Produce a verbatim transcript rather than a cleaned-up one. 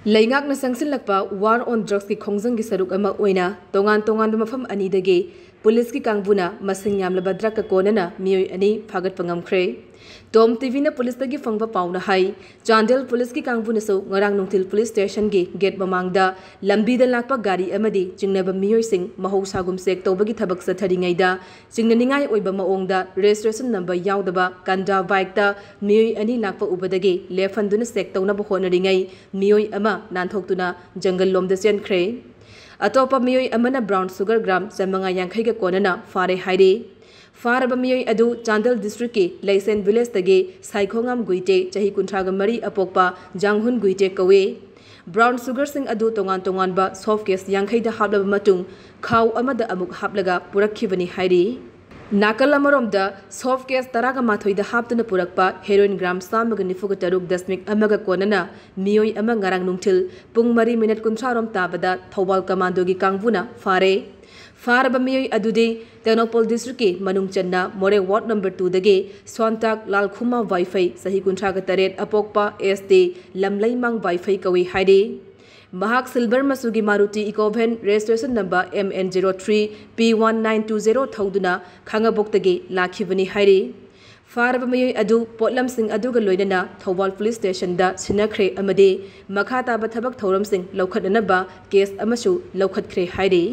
ꯂꯩꯉꯥꯛꯅ ꯆꯪꯁꯤꯜꯂꯛꯄ War on Drugsꯀꯤ ꯈꯣꯡꯖꯪꯒꯤ ꯁꯔꯨꯛ ꯑꯃ ꯑꯣꯏꯅ ꯇꯣꯉꯥꯟ ꯇꯣꯉꯥꯟꯕ ꯃꯐꯝ ꯑꯅꯤꯗꯒꯤ ꯄꯨꯂꯤꯁꯀꯤ ꯀꯥꯡꯕꯨꯅ ꯃꯁꯤꯡ ꯌꯥꯝꯂꯕ ꯗ꯭ꯔꯒꯀ ꯀꯣꯟꯅꯅ ꯃꯤꯑꯣꯏ ꯑꯅꯤ ꯐꯥꯒꯠꯄ ꯉꯝꯈ꯭ꯔꯦ꯫ ꯇꯣꯝ ꯇꯤꯚꯤꯅ ꯄꯨꯂꯤꯁꯇꯒꯤ ꯐꯪꯕ ꯄꯥꯎꯅ ꯍꯥꯏ, ꯆꯥꯟꯗꯦꯜ ꯄꯨꯂꯤꯁꯀꯤ ꯀꯥꯡꯕꯨꯅꯁꯨ ꯉꯔꯥꯡ ꯅꯨꯡꯊꯤꯜ ꯄꯨꯂꯤꯁ ꯁ꯭ꯇꯦꯁꯟꯒꯤ ꯒꯦꯠ ꯃꯃꯥꯡꯗ ꯂꯝꯕꯤꯗ ꯂꯥꯛꯄ ꯒꯥꯔꯤ ꯑꯃꯗꯤ ꯆꯤꯡꯅꯕ ꯃꯤꯑꯣꯏꯁꯤꯡ ꯃꯍꯧꯁꯥꯒꯨꯝ ꯆꯦꯛ ꯇꯧꯕꯒꯤ ꯊꯕꯛ ꯆꯠꯊꯔꯤꯉꯩꯗ ꯆꯤꯡꯅꯅꯤꯡꯉꯥꯏ ꯑꯣꯏꯕ ꯃꯑꯣꯡꯗ ꯔꯦꯖꯤꯁꯇ꯭ꯔꯦꯁꯟ ꯅꯝꯕꯔ ꯌꯥꯎꯗꯕ ꯀꯟꯗꯥ ꯕꯥꯏꯛꯇ ꯃꯤꯑꯣꯏ ꯑꯅꯤ ꯂꯥꯛꯄ ꯎꯕꯗꯒꯤ ꯂꯦꯞꯍꯟꯗꯨꯅ ꯆꯦꯛ ꯇꯧꯅꯕ ꯍꯣꯠꯅꯔꯤꯉꯩ ꯃꯤꯑꯣꯏ ꯑꯃ ꯅꯥꯟꯊꯣꯛꯇꯨꯅ ꯖꯪꯒꯜ ꯂꯣꯝꯗ ꯆꯦꯟꯈ꯭ꯔꯦ꯫ ꯑꯇꯣꯞꯄ ꯃꯤꯑꯣꯏ ꯑꯃꯅ brown sugar gram ꯆꯥꯃꯉꯥ ꯌꯥꯡꯈꯩꯒ ꯀꯣꯟꯅꯅ ꯐꯥꯔꯦ ꯍꯥꯏꯔꯤ꯫ ꯐꯥꯔꯕ ꯃꯤꯑꯣꯏ ꯑꯗꯨ ꯆꯥꯟꯗꯦꯜ ꯗꯤꯁꯇ꯭ꯔꯤꯛꯀꯤ ꯂꯩꯁꯦꯟ ꯚꯤꯂꯦꯖꯇꯒꯤ ꯁꯥꯏꯈꯣꯉꯥꯝ ꯒꯨꯏꯇꯦ, ꯆꯍꯤ ꯀꯨꯟꯊ꯭ꯔꯥꯒ ꯃꯔꯤ, ꯑꯄꯣꯛꯄ ꯖꯥꯡꯍꯨꯟ ꯒꯨꯏꯇꯦ ꯀꯧꯏ꯫ Brown sugarꯁꯤꯡ ꯑꯗꯨ ꯇꯣꯉꯥꯟ ꯇꯣꯉꯥꯟꯕ soft case ꯌꯥꯡꯈꯩꯗ ꯍꯥꯞꯂꯕ ꯃꯇꯨꯡ ꯈꯥꯎ ꯑꯃꯗ ꯑꯃꯨꯛ ꯍꯥꯞꯂꯒ ꯄꯨꯔꯛꯈꯤꯕꯅꯤ ꯍꯥꯏꯔꯤ꯫ ꯅꯥꯀꯜ ꯑꯃꯔꯣꯝꯗ, soft case ꯇꯔꯥꯒ ꯃꯥꯊꯣꯏꯗ ꯍꯥꯞꯇꯨꯅ ꯄꯨꯔꯛꯄ heroin gram ꯆꯥꯝꯃꯒ ꯅꯤꯐꯨꯒ ꯇꯔꯨꯛ ꯗꯁꯃꯤꯛ ꯑꯃꯒ ꯀꯣꯟꯅꯅ ꯃꯤꯑꯣꯏ ꯑꯃ ꯉꯔꯥꯡ ꯅꯨꯡꯊꯤꯜ ꯄꯨꯡ ꯃꯔꯤ ꯃꯤꯅꯠ ꯀꯨꯟꯊ꯭ꯔꯥ ꯔꯣꯝ ꯇꯥꯕꯗ ꯊꯧꯕꯥꯜ ꯀꯃꯥꯟꯗꯣꯒꯤ ꯀꯥꯡꯕꯨꯅ ꯐꯥꯔꯦ꯫ ꯐꯥꯔꯕ ꯃꯤꯑꯣꯏ ꯑꯗꯨꯗꯤ ꯇꯦꯡꯅꯧꯄꯜ ꯗꯤꯁꯇ꯭ꯔꯤꯛꯀꯤ ꯃꯅꯨꯡ ꯆꯟꯅ ꯃꯣꯔꯦ ꯋꯥꯔꯗ ꯅꯝꯕꯔ ꯇꯨꯗꯒꯤ ꯁꯣꯟꯇꯥꯛ ꯂꯥꯜꯈꯨꯃꯥ ꯋꯥꯏꯐꯩ, ꯆꯍꯤ ꯀꯨꯟꯊ꯭ꯔꯥꯒ ꯇꯔꯦꯠ, ꯑꯄꯣꯛꯄ ꯑꯦꯁ ꯇꯤ ꯂꯝꯂꯩꯃꯥꯡ ꯋꯥꯏꯐꯩ ꯀꯧꯏ ꯍꯥꯏꯔꯤ꯫ ꯃꯍꯥꯛ silver ꯃꯆꯨꯒꯤ Maruti Ecovan registration number M N zero three P one nine two zero ꯊꯧꯗꯨꯅ ꯈꯥꯉꯕꯣꯛꯇꯒꯤ ꯂꯥꯛꯈꯤꯕꯅꯤ ꯍꯥꯏꯔꯤ꯫ ꯐꯥꯔꯕ ꯃꯤꯑꯣꯏ ꯑꯗꯨ ꯄꯣꯠꯂꯝꯁꯤꯡ ꯑꯗꯨꯒ ꯂꯣꯏꯅꯅ ꯊꯧꯕꯥꯜ ꯄꯨꯂꯤꯁ ꯁ꯭ꯇꯦꯁꯟꯗ ꯁꯤꯟꯅꯈ꯭ꯔꯦ ꯑꯃꯗꯤ ꯃꯈꯥ ꯇꯥꯕ ꯊꯕꯛ ꯊꯧꯔꯝꯁꯤꯡ ꯂꯧꯈꯠꯅꯅꯕ ꯀꯦꯁ ꯑꯃꯁꯨ ꯂꯧꯈꯠꯈ꯭ꯔꯦ ꯍꯥꯏꯔꯤ꯫